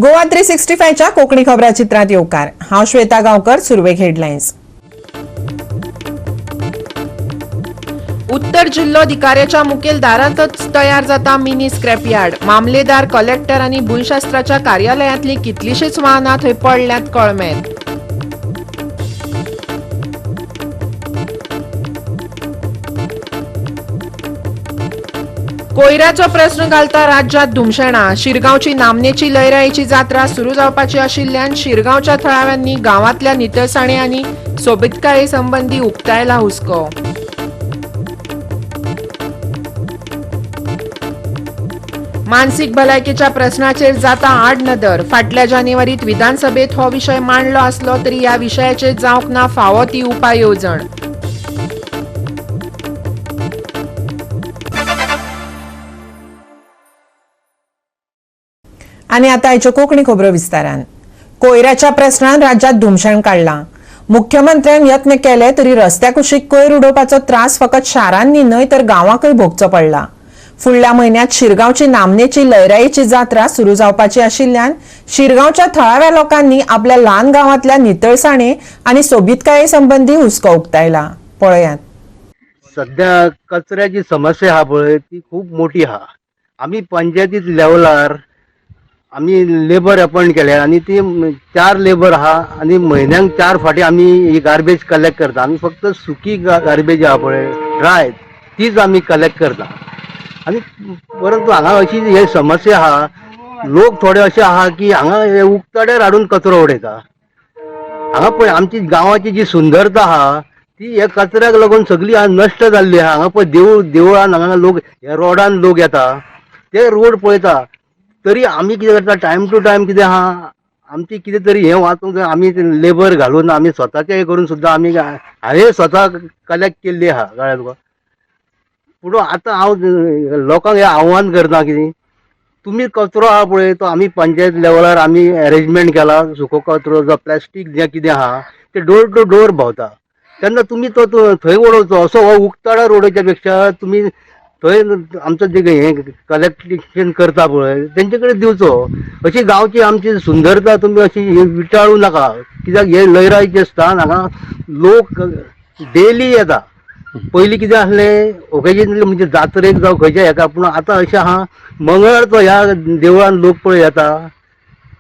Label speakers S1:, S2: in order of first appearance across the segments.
S1: गोवा 365 च्या कोकणी खबरा चित्रात येवकार. हांव श्वेता गांवकर. सुरवेक हेडलायन्स. उत्तर जिल्लोधिकाऱ्याच्या मुखेल दारांतच तयार जाता मिनी स्क्रॅप यार्ड. मामलेदार, कलेक्टर आनी भूंयशास्त्राच्या कार्यालयांतली कितलीशीच वाहनां थंय पडल्यांत कळमेत. कोयराचो प्रस्न घालता राज्यात धुमशेणां. शिरगांवची नामनेची लयराईची जात्रा सुरू जावपाची आशिल्ल्यान शिरगांवच्या थळाव्यांनी गांवांतल्या नितळसाणे आनी सोबीतकाये संबंदी उक्तायला हुस्को. मानसीक भलायकेच्या प्रस्नाचेर जाता आडनदर. फाटल्या जानेवारीत विधानसभेत हो विशय मांडलो आसलो तरी ह्या विशयाचेर जावंक ना फावो ती उपाय येवजण. आनी आतां आयच्यो कोंकणी खबरो विस्तारान. कोयराच्या प्रस्नान राज्यात धुमशण काडलां. मुख्यमंत्र्यान यत्न केले तरी रस्त्या कुशीक कोयर उडोवपाचो त्रास फकत शारांनी न्हय तर गांवांकय भोगचो पडला. फुडल्या म्हयन्यात शिरगांवची नामनेची लयराईची जात्रा सुरू जावपाची आशिल्ल्यान शिरगांवच्या थळाव्या लोकांनी आपल्या ल्हान गांवांतल्या नितळसाणे आनी सोबीतकाये संबंदी हुस्को उक्तायला. पळयात.
S2: सध्या कचऱ्याची समस्या आहा पळय ती खूब मोठी आहा. आमी पंचायतीत लेवलार आमी लेबर अपॉयंट केल्या आनी ती 4 लेबर आहा आनी म्हयन्याक 4 फाटी आमी ही गार्बेज कलेक्ट करता. आमी फक्त सुकी गार्बेज आहा पळय ड्राय तीच आमी कलेक्ट करता. आनी परंतु हांगा अशी ही समस्या आहा, लोक थोडे अशे आहा की हांगा हे उक्ताड्यार हाडून कचरो उडयता. हांगा पळय आमची गांवाची जी सुंदरता आहा ती ह्या कचऱ्याक लागून सगळी नश्ट जाल्ली आहा. हांगा पळय देवळान हांगा लोक ह्या रोडान लोक येता, ते रोड पळयता तरी आमी कितें करता टायम टू टायम कितें आहा आमची कितें तरी हें वाचूंक जाय. आमी लेबर घालून आमी स्वताचें हें करून सुद्दां आमी हांवें स्वता कलेक्ट केल्ली आहा. कळ्ळें तुका? पूण आतां हांव लोकांक हें आव्हान करता की तुमी कचरो आहा पळय तो आमी पंचायत लेवलार आमी एरेंजमेंट केला. सुको कचरो जावं प्लास्टीक जें कितें आहा तें डोर टू डोर भोंवता, तेन्ना तुमी तो थंय उडोवचो. असो हो उक्ताडार उडोवच्या पेक्षा तुमी थंय आमचो जे हें कलेक्शन करता पळय तेंचे कडेन दिवचो. अशी गांवची आमची सुंदरता तुमी अशी विटाळू नाका. कित्याक हे लयराईचें स्थान हांगा लोक डेली येता. पयलीं कितें आसलें ओकेजनली म्हणजे जात्रेक जावं खंयच्या हेका, पूण आतां अशें आहा मंगळारचो ह्या देवळान लोक पळय येता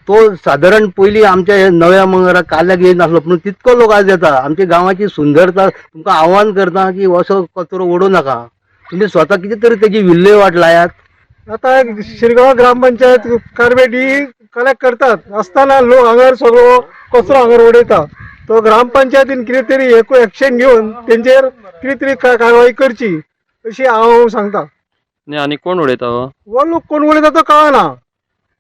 S2: तो सादारण पयलीं आमच्या ह्या नव्या मंगळारा काल्याक येयनासलो, पूण तितको लोक आज येता. आमच्या गांवाची सुंदरता तुमकां आव्हान करता की असो कचरो उडोवं नाका, तुमी स्वता कितें तरी तेजी विल्हेवाट लायात.
S3: आता शिरगांव ग्रामपंचायत गार्बेज ही कलेक्ट करतात आसतना लोक हांगर सगळो कचरो हांगर उडयता. तो ग्रामपंचायतीन कितें तरी एक एक्शन घेवन तेंचेर कितें तरी कारवाई करची अशी हांव सांगता.
S4: आनी कोण उडयता हो?
S3: हो लोक कोण उडयता तो कळना.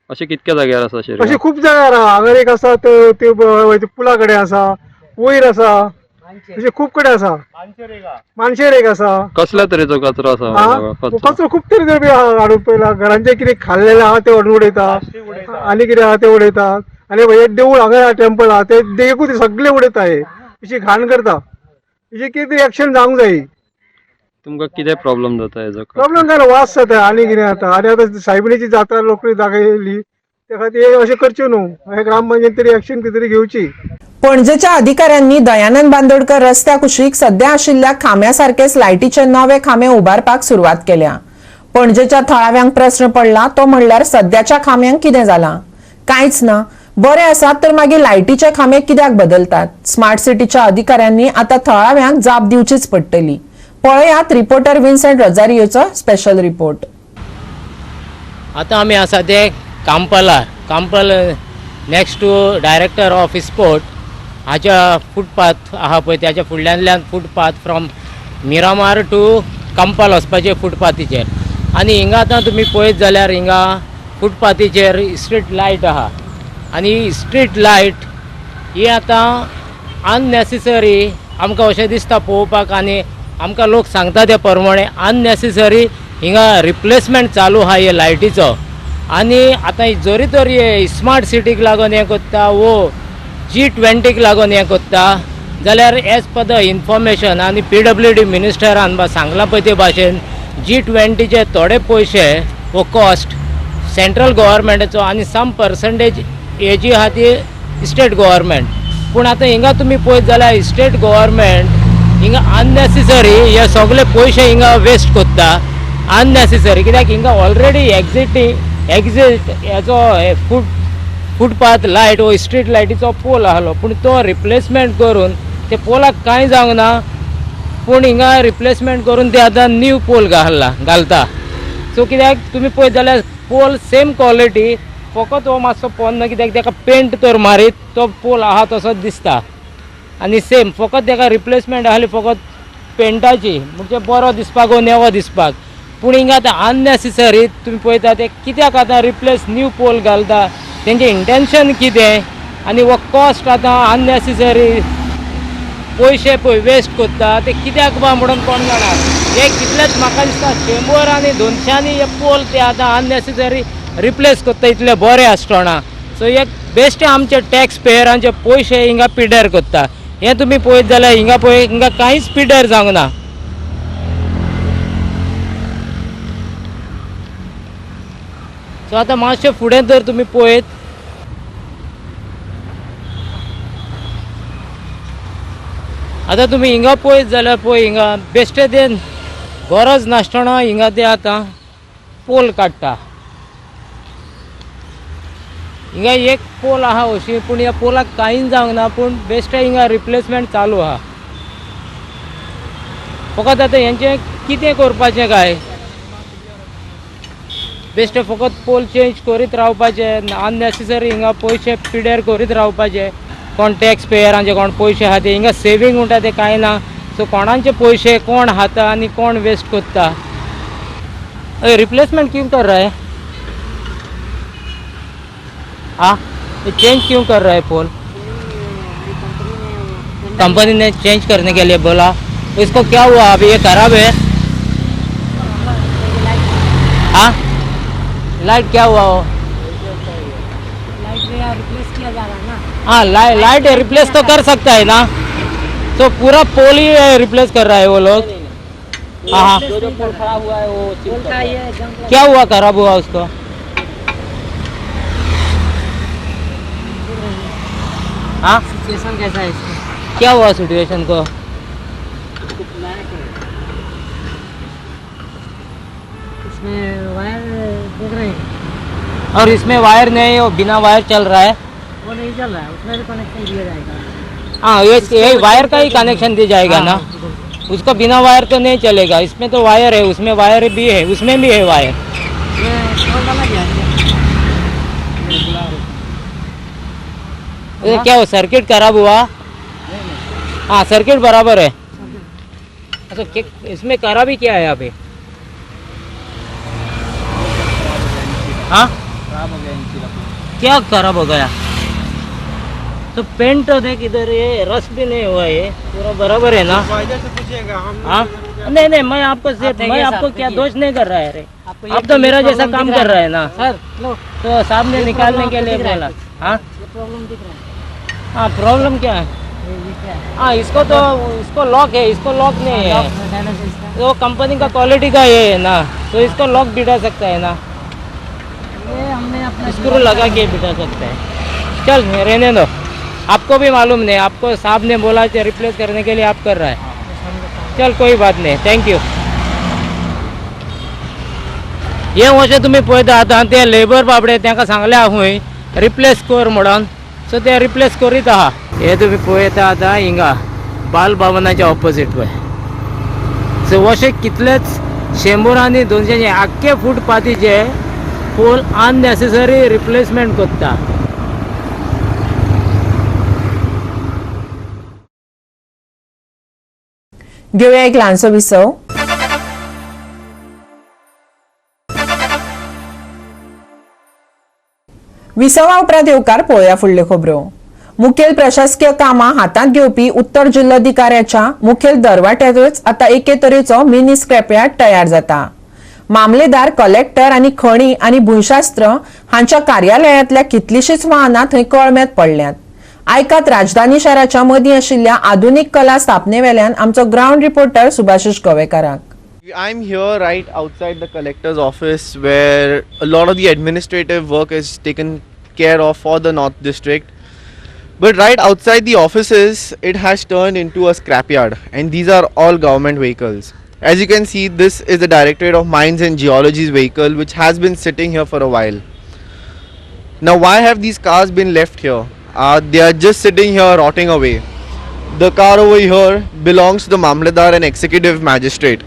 S4: अशें कितक्या जाग्यार आसा शिरगांव?
S3: अशें खूब जाग्यार आहा. हांगर एक आसा ते पुला कडेन आसा, वयर आसा, अशें खूब कडेन आसा. मानशेर एक आसा.
S4: कसल्या तरेचो कचरो आसा?
S3: कचरो खूब तरेचो हाडून पळयला. घरांचे कितें खाल्लेलें आहा तें हाडून उडयता, आनी कितें आहा तें उडयतात. आनी हे देवूळ हांगा टेम्पल आहा ते देखूच सगळे उडयता. हे अशी घाण करता. हेजे कितें तरी एक्शन जावंक जाय.
S4: तुमकां कितें प्रॉब्लम जाता हेजो?
S3: प्रॉब्लम जायना, वास जाता आनी कितें जाता. आनी आतां सायबिणीची जात्रा लोक दाखयली त्या खातीर अशें करचें न्हू. हे ग्रामपंचायत तरी एक्शन कितें तरी घेवची.
S1: पणजेच्या अधिकाऱ्यांनी दयानंद बांदोडकर रस्त्या कुशीक सध्या आशिल्ल्या खांब्या सारकेच लायटीचे नवे खांबे उबारपाक सुरवात केल्या. पणजेच्या थळाव्यांक प्रस्न पडला तो म्हणल्यार सध्याच्या खांब्यांक कितें जालां? कांयच ना. बरें आसा तर मागीर लायटीचे खांबे कित्याक बदलतात? स्मार्ट सिटीच्या अधिकाऱ्यांनी आतां थळाव्यांक जाप दिवचीच पडटली. पळयात रिपोर्टर विन्सेंट रोजारियोचो स्पेशल रिपोर्ट.
S5: आतां आमी आसा ते कांपालार. Campal next to director of sport हाच्या फुटपाथ आहा पळय त्याच्या फुडल्यांतल्यान footpath from Miramar to Campal वचपाचे फुटपाथीचेर. आनी हिंगा आतां तुमी पळयत जाल्यार हिंगा फुटपाथीचेर स्ट्रीट लायट आहा आनी स्ट्रीट लायट ही आतां अननेसेसरी आमकां अशें दिसता पळोवपाक. आनी आमकां लोक सांगता ते प्रमाणे अननेसेसरी हिंगा रिप्लेसमेंट चालू आहा हे लायटीचो. आनी आतां जरी तर हे स्मार्ट सिटीक लागून हें करता वो G20 लागून हें करता जाल्यार एज पर the information आनी PWD मिनिस्टरान बा सांगलां पळय ते भाशेन G20चे थोडे पयशे वो कॉस्ट सेंट्रल गव्हर्मेंटाचो आनी सम पर्संटेज हेजी आहा ती स्टेट गव्हर्मेंट. पूण आतां हिंगा तुमी पळयत जाल्यार स्टेट गव्हर्मेंट हिंगा अननेसेसरी हे सगळे पयशे हिंगा वेस्ट करता अननेसेसरी, कित्याक हिंगा ऑलरेडी एग्जिस्ट हेजो फुटपाथ लायट वो स्ट्रीट लायटीचो पोल आहलो, पूण तो रिप्लेसमेंट करून ते पोलाक कांय जावंक ना, पूण हिंगा रिप्लेसमेंट करून ते आतां न्यू पोल घालता. सो कित्याक तुमी पळयत जाल्यार पोल सेम क्वॉलिटी, फकत हो मातसो पोन्नो, कित्याक ताका पेंट तर मारीत तो पोल आहा तसोच दिसता आनी सेम फकत ताका रिप्लेसमेंट आहली फकत पेंटाची, म्हणजे बरो दिसपाक वो नेवो दिसपाक. पूण हिंगा आतां अननेसेसरी तुमी पळयता ते कित्याक आतां रिप्लेस न्यू पोल घालता, तेंचें इंटेंशन कितें आनी हो कॉस्ट आतां अननेसेसरी पयशे पळय वेस्ट करता ते कित्याक बा म्हणून कोण जाणा. हे कितलेच म्हाका दिसता 100 आनी 200 हे पोल ते आतां अननेसेसरी रिप्लेस करता इतले बरे आसतना. सो एक बेश्टे आमचे टॅक्स पेयरांचे पयशे हिंगा पिड्ड्यार करता. हें तुमी पळयत जाल्यार हिंगा पळय हिंगा कांयच पिड्ड्यार जावंक ना. सो आतां मातशें फुडें जर तुमी पळयत आतां तुमी हिंगा पळयत जाल्यार पळय हिंगा बेश्टे ते गरज नासतना हिंगा ते आतां पोल काडटा. हिंगा एक पोल आहा अशी, पूण ह्या पोलाक कांयच जावंक ना, पूण बेश्टे हिंगा रिप्लेसमेंट चालू आहा. फकत आतां हेंचें कितें करपाचें काय, बेश्टे फकत पोल चेंज करीत रावपाचें, अननेसेसरी हिंगा पयशे पिड्यार करीत रावपाचें. कोण टॅक्स पेयरांचे कोण पयशे आहा ते हिंगा सेवींग म्हणटा ते कांय ना. सो कोणाचे पयशे कोण खाता आनी कोण वेस्ट करता. रिप्लेसमेंट क्यों कर रहा है? हाँ, ये चेंज क्यों कर रहा है पोल? कंपनी ने चेंज करने के लिए बोला, इसको क्या हुआ अभी? ये खराब है? हाँ, लाइट क्या हुआ? वो
S6: लाइट रिप्लेस किया जा रहा है ना।
S5: हाँ, लाइट रिप्लेस तो कर सकता है ना, तो पूरा पोल ही रिप्लेस कर रहा है वो लोग। हाँ,
S6: जो पोल खराब हुआ है वो
S5: क्या हुआ खराब हुआ उसको? हाँ,
S6: सिचुएशन कैसा है इसका?
S5: क्या हुआ सिचुएशन को?
S6: इसमें वायर देख रहे हैं
S5: और इसमें वायर नहीं, वो बिना वायर चल रहा है।
S6: वो नहीं चल रहा है, उसमें भी कनेक्शन दिया जाएगा।
S5: हाँ, ये वायर का ही कनेक्शन दिया जाएगा ना, उसको बिना वायर तो नहीं चलेगा। इसमें तो वायर है, उसमें वायर भी है, उसमें भी है वायर। क्या वो सर्किट खराब हुआ? हाँ, सर्किट बराबर है। अच्छा, इसमें खराबी क्या है अभी? हाँ, क्या खराब हो गया? तो पेंट तो देख इधर, ये रस भी नहीं हुआ, ये पूरा बराबर है ना? हाँ, नहीं नहीं, मैं आपको मैं आपको क्या दोष नहीं कर रहा है रे, आप तो मेरा जैसा काम कर रहा है ना
S6: सर।
S5: तो साहब ने निकालने के लिए बोला। हाँ,
S6: प्रॉब्लम दिख रहा है।
S5: हाँ, प्रॉब्लम क्या है? हाँ, इसको तो इसको लॉक है, इसको लॉक नहीं है, तो कंपनी का क्वालिटी का ये है ना, तो इसको लॉक बिठा सकता है ना, स्क्रू लगा के बिठा सकते हैं। चल रहने दो, आपको भी मालूम नहीं, आपको साहब ने बोला रिप्लेस करने के लिए, आप कर रहा है। चल कोई बात नहीं, thank you. हे अशें तुमी पळयता आतां ते लेबर बाबडे तांकां सांगले आहा रिप्लेस कर म्हणून, सो ते रिप्लेस करीत आहा. हे तुमी पळयता आतां हिंगा बाल भवनाच्या ऑपोजीट पळय. सो अशे कितलेच 100 आनी 200 आख्खे फुटपाथीचे पोल अननेसेसरी रिप्लेसमेंट करता.
S1: घेऊया एक ल्हानसो विसव. विसवा उपरांत येवकार पळोवया फुडल्यो खबरो. मुखेल प्रशासकीय कामां हातांत घेवपी उत्तर जिल्लोधिकाऱ्याच्या मुखेल दरवाट्यारूच आतां एके तरेचो मिनी स्क्रॅपयार्ड तयार जाता. मामलेदार, कलेक्टर आनी खणी आनी भूंयशास्त्र हांच्या कार्यालयांतल्या कितलीशींच वाहनां थंय कळम्यांत पडल्यांत. आयकात राजधानी शाराच्या मदीं आशिल्ल्या आधुनीक कला स्थापनेवेल्यान आमचो ग्रावंड रिपोर्टर सुभाषिश गोवेकाराक.
S7: I'm here right outside the collector's office where a lot of the administrative work is taken care of for the North District. But right outside the offices, it has turned into a scrapyard, and these are all government vehicles. As you can see, this is the Directorate of Mines and Geology's vehicle, which has been sitting here for a while. Now, why have these cars been left here? They are just sitting here rotting away. The car over here belongs to the Mamlatdar and Executive Magistrate.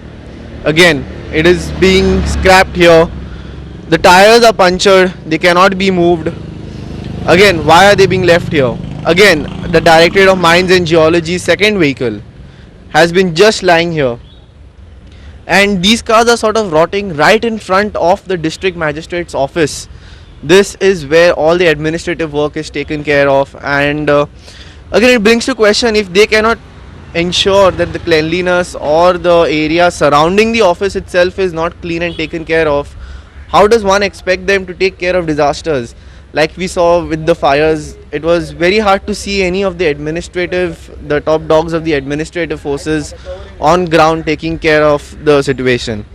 S7: Again, it is being scrapped here. The tires are punctured, they cannot be moved. Again, why are they being left here? Again, the Directorate of Mines and Geology's second vehicle has been just lying here. And these cars are sort of rotting right in front of the district magistrate's office. This is where all the administrative work is taken care of, and again, it brings to question, if they cannot ensure that the cleanliness or the area surrounding the office itself is not clean and taken care of, how does one expect them to take care of disasters? Like we saw with the fires, it was very hard to see any of the administrative, the top dogs of the administrative forces on ground taking care of the situation.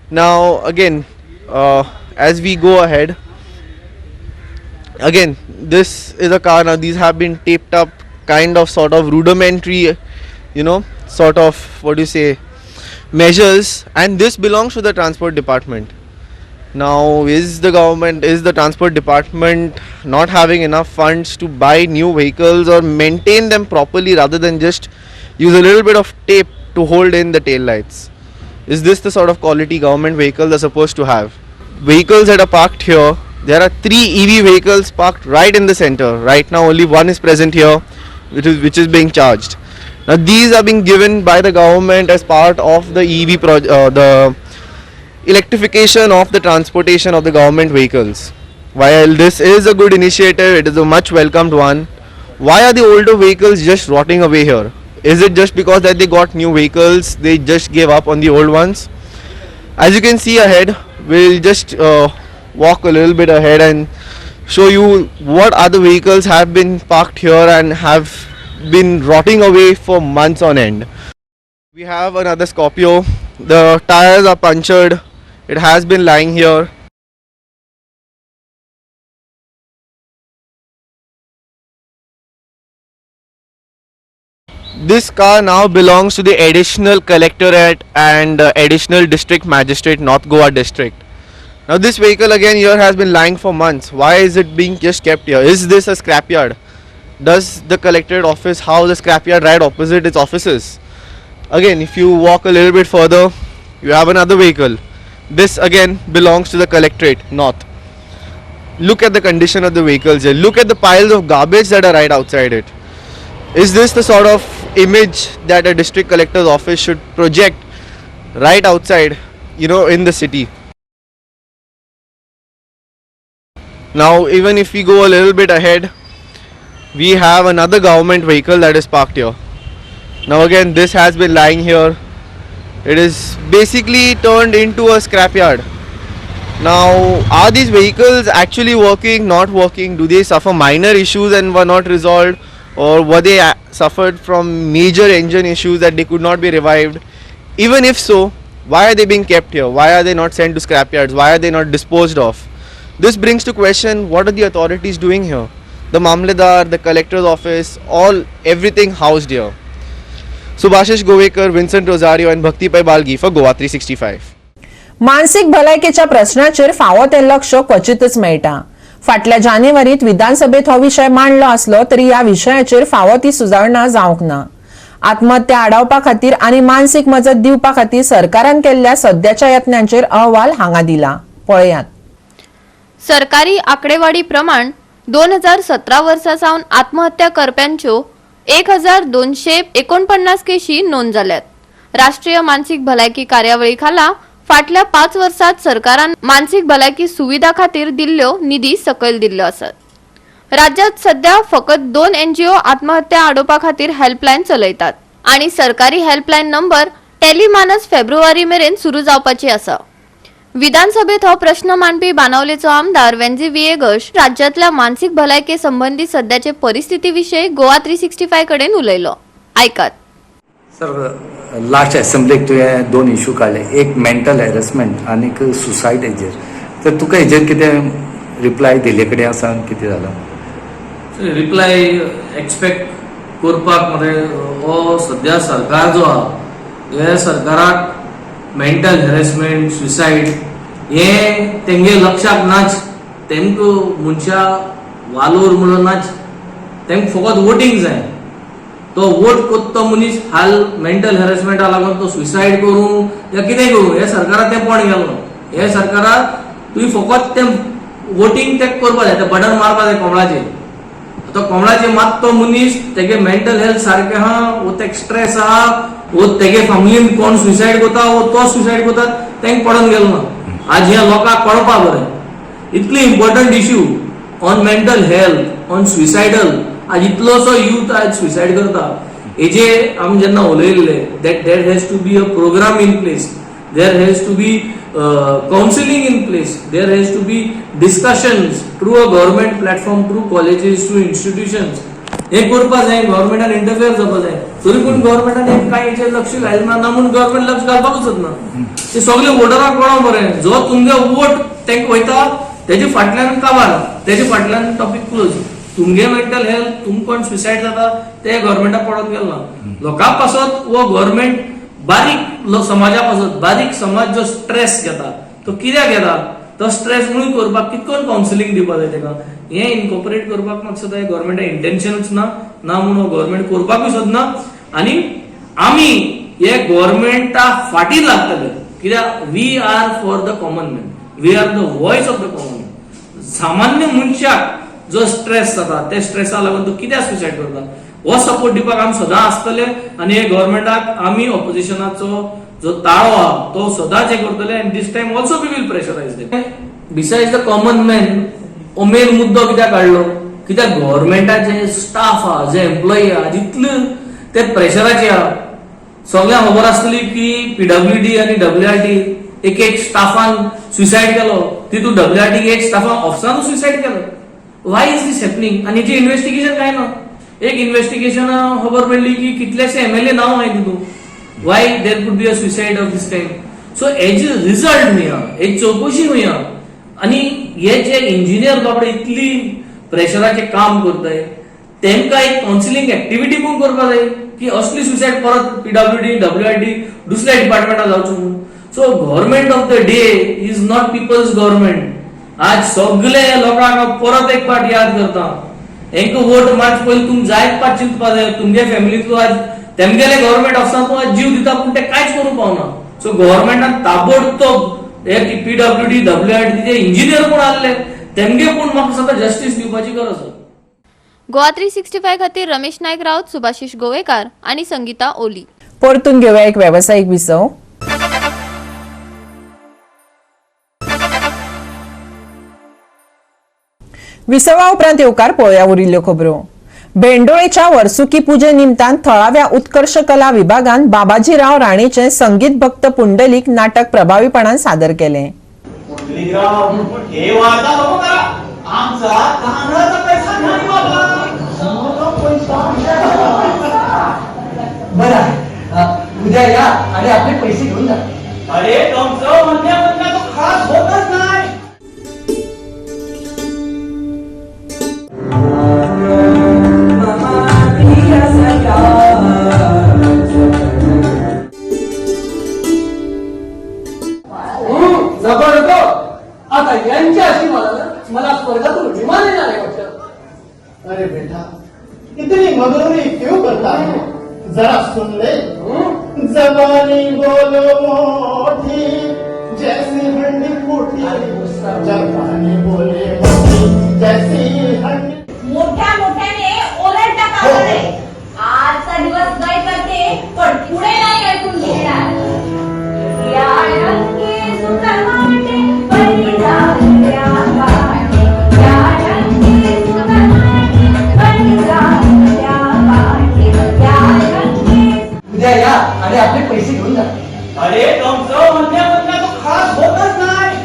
S7: Now again, as we go ahead, again, this is a car. Now these have been taped up, kind of sort of rudimentary, you know, sort of, what do you say, measures, and this belongs to the transport department. Now, is the government, is the transport department not having enough funds to buy new vehicles or maintain them properly rather than just use a little bit of tape to hold in the tail lights? Is this the sort of quality government vehicles are supposed to have? Vehicles that are parked here, there are 3 EV vehicles parked right in the center. Right now only one is present here, which is being charged. Now these are being given by the government as part of the EV the electrification of the transportation of the government vehicles. While this is a good initiative, it is a much welcomed one, why are the older vehicles just rotting away here? Is it just because that they got new vehicles, they just gave up on the old ones? As you can see ahead, we'll just walk a little bit ahead and show you what other vehicles have been parked here and have been rotting away for months on end. We have another Scorpio. The tires are punctured. It has been lying here. This car now belongs to the additional collectorate and additional district magistrate, North Goa district. Now this vehicle again here has been lying for months. Why is it being just kept here? Is this a scrapyard? Does the collectorate office house a scrapyard right opposite its offices? Again, if you walk a little bit further, you have another vehicle. This again belongs to the collectorate north. Look at the condition of the vehicles here. Look at the piles of garbage that are right outside it. Is this the sort of image that a district collector's office should project right outside, you know, in the city? Now, even if we go a little bit ahead, we have another government vehicle that is parked here. Now again, this has been lying here. It is basically turned into a scrapyard. Now, are these vehicles actually working, not working? Do they suffer minor issues and were not resolved? Or were they suffered from major engine issues that they could not be revived? Even if so, why are they being kept here? Why are they not sent to scrapyards? Why are they not disposed of? This brings to question, what are the authorities doing here? The Mamlatdar, the collector's office, all, everything housed here. Subhashish Govekar, Vincent Rosario and Bhakti Pai Balgi for Goa 365.
S1: मानसीक भलायकेच्या प्रश्नाचेर फावो तें लक्ष क्वचितच मेळटा. फाटल्या जानेवारीत विधानसभेत हो विशय मांडलो आसलो तरी ह्या विशयाचेर फावो ती सुदारणा जावंक ना. आत्महत्या आडावपा खातीर आनी मानसीक मजत दिवपा खातीर सरकारान केल्ल्या सद्याच्या यत्नांचेर अहवाल हांगा दिला, पळयात.
S8: सरकारी आकडेवाडी प्रमाण 2017 वर्सा सावन आत्महत्या करप्यांच्यो 1249 केशी नोंद जाल्यात. राष्ट्रीय मानसीक भलायकी कार्यावळी खाला फाटल्या 5 वर्सात सरकारान मानसीक भलायकी सुविधा खातीर दिल्ल्यो निधी सकयल दिल्ल्यो आसात. राज्यात सध्या फकत 2 एनजीओ आत्महत्या आडोवपा खातीर हेल्पलायन चलयतात आनी सरकारी हेल्पलायन नंबर टेलीमानस फेब्रुवारी मेरेन सुरू जावपाची आसा. विधानसभेत हो प्रश्न मांडपी बाणावलेचो आमदार वेंझी व्हिएगश राज्यातल्या मानसीक भलायके संबंदी सध्याचे परिस्थिती विशीं गोवा 365 कडेन उलयलो. आयकात.
S9: सर, लास्ट असेंब्लीक तुवें दोन इशू काडले, एक मेंटल हॅरसमेंट आनीक सुसायड हेजेर. तर तुका हेजेर कितें रिप्लाय दिल्ले कडेन आसा, कितें जालां?
S10: रिप्लाय एक्सपेक्ट करपाक मरे, हो सद्या सरकार जो आहा, हे सरकाराक मेंटल हॅरेसमेंट, सुसायड हे तेंगे लक्षाक नाच. तेमकां मनशा वालोर म्हणून नाच. तेंका फकत वोटींग जाय. तो वोट कोत्तो मनीस हाल मेंटल हॅरेसमेंटा लागून तो सुसायड करूं या कितें करूं, हे सरकाराक तें पण गेलो. हे सरकाराक तुवें फकत तें वोटींग तें करपा जाय, तें बटन मारपा जाय कमळाचेर. तो कमळाचे मात तो मनीस तेगे मेंटल हेल्थ सारकें आहा वो तेका स्ट्रेस आहा वो तेगे फॅमिलीन कोण सुसायड करता वो तो सुसायड करता, तेंका पडोन गेलो ना. आज ह्या लोकांक कळपा बरें, इतली important issue on mental health, on suicidal, आज इतलोसो युथ आज सुसायड करता, हेजे आमी जेन्ना उलयल्ले that there has to be a program in place, there has to be counseling in place, there has to be discussions through a government platform, through colleges, through institutions. हे करपा जाय, गव्हर्मेंटान interfere जावपा जाय. तरी पूण गव्हर्मेंटान एक कांय हेचेर लक्ष घालना ना, ना म्हूण गव्हर्मेंट लक्ष घालपाकूच सोदना. ते सगळे वोटराक कळोंक बरें, जो तुमगे वोट तांकां वयता तेजे फाटल्यान काबार, तेजे फाटल्यान टॉपीक क्लोज. तुमगे मेंटल हेल्थ, तुम कोण सुसायड जाता ते गव्हर्मेंटाक पडोन गेल ना. लोकां पासत वो गव्हर्मेंट बारीक समाजा पासत, बारीक समाज जो स्ट्रेस घेता तो कित्याक घेता, तो स्ट्रेस म्हणून करपाक कितकोन कावन्सिलींग दिवपा जाय तेका, हें इनकॉपरेट करपाक म्हाका दिसता गव्हर्मेंटा इंटेन्शनूच ना. ना म्हणून गव्हर्मेंट करपाकूय सोदना. आनी आमी हे गव्हर्मेंटा फाटीं लागतले, कित्याक we are for the common man, we are the voice of the common man. सामान्य मनशाक जो स्ट्रेस जाता, ते स्ट्रेसा लागून तो कित्याक सुसायड करता, हो सपोर्ट दिवपाक आमी सदां आसतले. आनी हे गव्हर्मेंटाक आमी ऑपोजिशनाचो जो ताळो आहा तो सदांच हे करतले, and this time also we will pressurize them. Besides the common man, हो मेन मुद्दो कित्याक काडलो, कित्याक गव्हर्मेंटाचे स्टाफ आहा, जे एम्प्लॉई आहा, जितले ते प्रेशराचे आहा. सगळ्यांक खबर आसतली की पीडब्ल्यूडी आनी डब्ल्यूआरटी एक एक स्टाफान सुसायड केलो. तितून डब्ल्यूआरटी एक स्टाफान ऑफिसानूच सुसायड केलो. Why is this happening? आनी हेची इन्व्हेस्टिगेशन काय ना. एक इन्व्हेस्टिगेशन खबर मेळ्ळी की कितलेशे एमएलए नांव आहाय तितून. Why there could be a suicide of this kind? So हेजी रिजल्ट खंय आहा, हेजी चवकशी खंय आहा? आनी हे जे इंजिनियर बाबडे इतली प्रेशराचें काम करताय, तेमकां एक कावन्सिलींग एक्टिविटी पण करपा जाय की असली सुसायड परत पीडब्ल्यूडी, डब्ल्यूआरटी, दुसऱ्या डिपार्टमेंटात जावचो म्हणून. So government of the day is not people's government. आज सगळे लोकांक हांव परत एक फावट याद करता, हेंका वोट मारचे पयलीं तुमी जायत पाट चिंतपा जाय. तुमगे फॅमिलींतलो आज तेमगेले गव्हर्मेंट ऑफिसान आज जीव दिता, पूण ते कांयच करूंक पावना. सो गव्हर्मेंटान ताबडतोब हे पीडब्ल्यूडी, डब्ल्यूआरटी जे इंजिनियर कोण आहले तेमगे पूण म्हाका दिसता जस्टीस दिवपाची गरज आसा.
S8: गोवा 365 खातीर रमेश नायक राऊत, सुभाषिश गोवेकार आणि संगीता ओली.
S1: परतून घेऊया एक व्यावसायिक विसव. विसवा उपरांत येवकार. पळोवया उरिल्ल्यो खबरो. भेंडोळेच्या वर्सुकी पुजे निमतान थळाव्या उत्कर्ष कला विभागान बाबाजीराव राणेचे संगीत भक्त पुंडलीक नाटक प्रभावीपणान सादर केले.
S11: पुंडलिकराव, हे वार्ता नको करा. आमचा तांदळाचा पैसा नाही बाबा. पैसा.
S12: बरं आहे. उद्या या आणि आपले पैसे घेऊन जा.
S11: अरे, तुमचं म्हणण्या म्हणण्या तो खास होतच नाही.
S12: नको नको, आता यांच्या आशीर्वादानं मला स्वर्गातून विमान येणार आहे वाटतं.
S13: अरे बेटा, इतनी मगरूरी क्यों करता है? जरा सुन ले. जबानी बोलो मोठी, जैसी हंडी फूटी. जबानी बोले मोठी, जैसी हंडी.
S14: मोठ्या मोठ्याने ओरडता कामा नये. आजचा दिवस नाही करते, पण पुढे नाही ऐकून घेणार. या रंगी सुख वाटे, परी जाऊया वाटे. या रंगी सुख वाटे, परी जाऊया वाटे. या रंगी
S12: उद्या या आणि आपले पैसे घेऊन जा.
S11: अरे, तुमचं म्हणण्या म्हणण्या तो खास होतच नाही.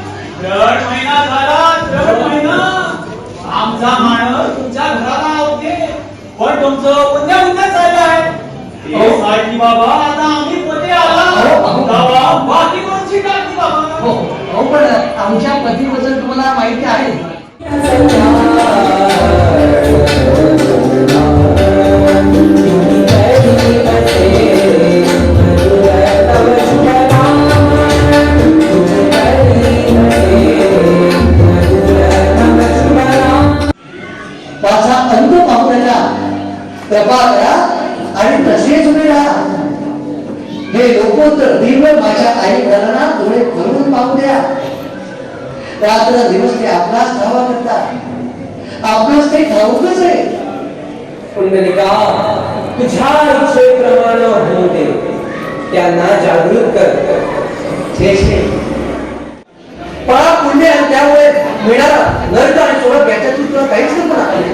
S11: 3 महिना झाला, 3 महिना. आमचा माणूस तुमच्या घराला होते, पण तुमचं उद्या उद्या चाललं आहे. ते बाकी बाबा, आता आम्ही पोते आला. बाबा, बाकी कोणची काळजी बाबा?
S12: हो हो, पण आमच्या पतीबद्दल तुम्हाला माहिती आहे. माझा अंत पाहू नका, कृपा करा आणि तसेच उभे राहा. हे लोकोत्तर दिव्य माझ्या आई वडिलांना डोळे भरून पाहू द्या. रात्र दिवस ते आपलाच धावा करतात, आपणास ते ठाऊकच आहे.
S15: पुंडलिका, तुझ्या इच्छेप्रमाणे होऊ दे. त्यांना जागृत कर.
S12: छे छे, पाप पुण्य आणि त्यामुळे मिळणारा नरक आणि स्वर्ग याच्यातून तुला काहीच कल्पना नाही.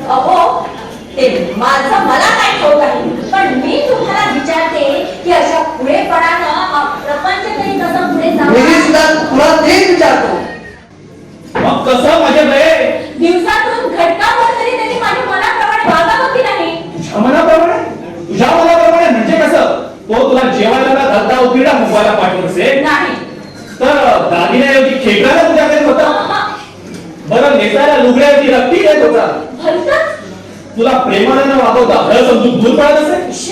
S14: अहो, ते माझं मला काय ठाऊक आहे, पण मी तुम्हाला विचारते की अशा पुढेपणानं हा प्रपंच तरी कसं पुढे
S12: मी
S14: जाणार?
S12: सुद्धा तुला तेच विचारतो.
S11: मग कसं माझ्या बे?
S14: दिवसातून घटकाभर तरी त्यांनी माझ्या मनाप्रमाणे वागावं की नाही?
S11: तुझ्या मनाप्रमाणे? तुझ्या मनाप्रमाणे म्हणजे कसं? तो तुला जेवायला ना धंदा उकिडा मुंबईला पाठवत असेल?
S14: नाही.
S11: तर दागिन्याऐवजी खेकडाला तुझ्या देत होता? बरं, नेसायला लुगड्याऐवजी रक्ती देत होता?
S14: भलतंच.
S11: तुला प्रेमाने न वागवता हळ समजून दूर पडत असेल?
S14: श्श्श.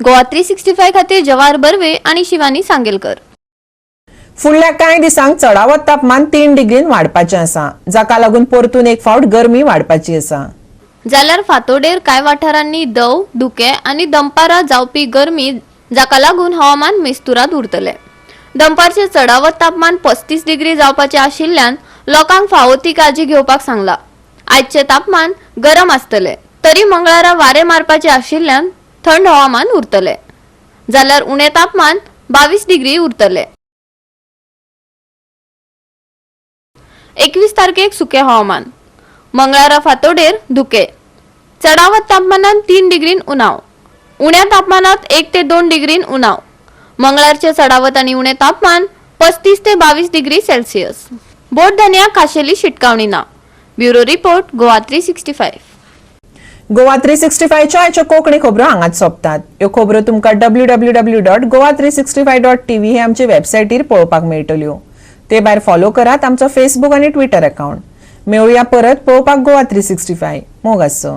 S8: गोवा 365 खातीर जवाहर बर्वे आणि शिवानी सांगेलकर.
S1: फुडल्या कांय दिसांक चडावत तापमान 3 डिग्रीन वाडपाचें आसा, जाका लागून परतून एक फावट गरमी वाडपाची आसा.
S8: जाल्यार फातोडेर कांय वाठारांनी दव, धुकें आनी दंपारा जावपी गरमी, जाका लागून हवामान मिस्तुराद उरतलें. दनपारचें चडावत तापमान 35 डिग्री जावपाचें आशिल्ल्यान लोकांक फावो ती काळजी घेवपाक सांगला. आयचें तापमान गरम आसतलें तरी मंगळारा वारें मारपाचें आशिल्ल्यान थंड हवामान उरतलें. जाल्यार उणें तापमान 22 डिग्री उरतलें. 21 तारखेक सुकें हवामान. मंगळारा फातोडेर धुकें. चडावत तापमानात 3 डिग्रीन उणाव, उण्या तापमानात 1 ते 2 डिग्रीन उणाव. मंगळारचे चडावत आणि उणे तापमान 35 ते 22 डिग्री सेल्सियस. बोट धन्या खाशेली शिटकावणी ना. Bureau report, Goa 365.
S1: Goa 365च्या आयच्यो कोंकणी खबरो हांगाच सोंपतात. ह्यो खबरो तुमकां www.goa365.tv हे आमचे वेबसायटीर पळोवपाक मेळटल्यो. ते भायर फॉलो करात आमचो फेसबूक आनी ट्विटर अकाउंट. मेळुया परत पळोवपाक गोवा 365. मोग आसचो.